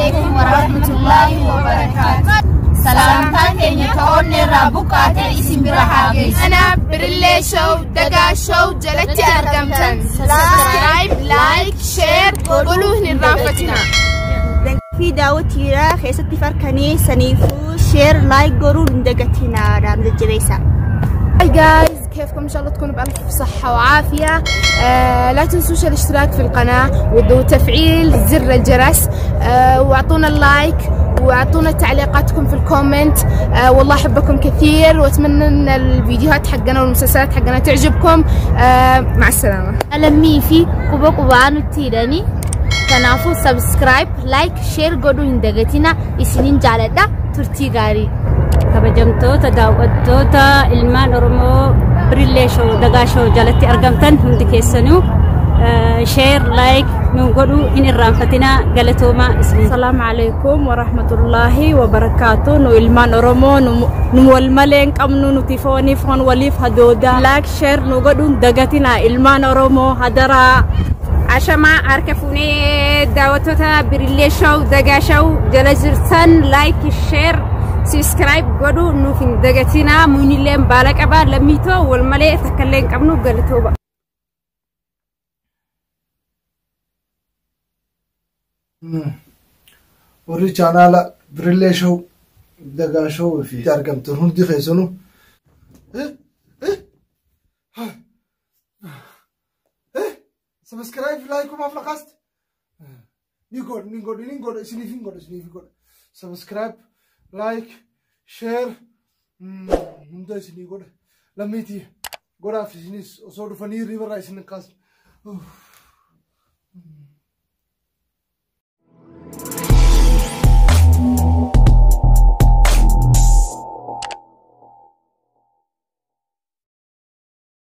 عليكم ورحمة الله وبركاته. Salaamtaan keenya ta'oonni irraa buqqaate isin bira haa geessu. Ana Birillee Show, Dagaa Show jalatti argamtan. Subscribe, like, share godhuu hin irraanfatinaa. Fi daawwatiidha keessatti farkanii saniifuu share like godhuu hin dagatinaa jajjabeessa. Hi guys، كيفكم؟ ان شاء الله تكونوا بألف صحة وعافية. لا تنسوش الاشتراك في القناة وتفعيل زر الجرس، واعطونا ال like واعطونا تعليقاتكم في ال comment. والله احبكم كثير واتمنى ان الفيديوهات حقنا والمسلسلات حقنا تعجبكم. مع السلامة. Lammii fi quba qubaa nutti hidhanii kanaafuu subscribe, like, share godhuu hin dagatinaa. Isiniin jaaladha, turtii gaarii. Kabajamtoota daawwattoota ilmaan Oromoo Birillee Show, Dagaa Show jalatti argamtan hundi keessanuu share like nu godhuu hin irraanfatinaa, galatoomaa isin. Asalaamu alaikum warahmatullaahi wabarakaatu. Nu ilmaan Oromoo nu wal malee hin qabnu, nuti foonii foon waliif hadooda. Like share nu godhuun dagatinaa ilmaan Oromoo hadaraa. Ashamaa, harka fuunee daawwattoota Birillee Show, Dagaa Show jala jirtan, like, share, subscribe godhuu nuuf hin dagatinaa. Muunilleen baala qabaa lammiitoo wal malee takkallee hin qabnu, galatooba. Warri chaanaala Birillee Show, Dagaa Show fi argamtan hundi keessanuu subscribe like kumaaf laqaasti ni godhu, ni godhu, ni godhu, isiniif hin godhu, isiniif hin godhu. Subscribe, like, share hunda isinii godha. Lammiitii godhaaf isinis osoo dhufanii hirriba irraa isin hin kaasne.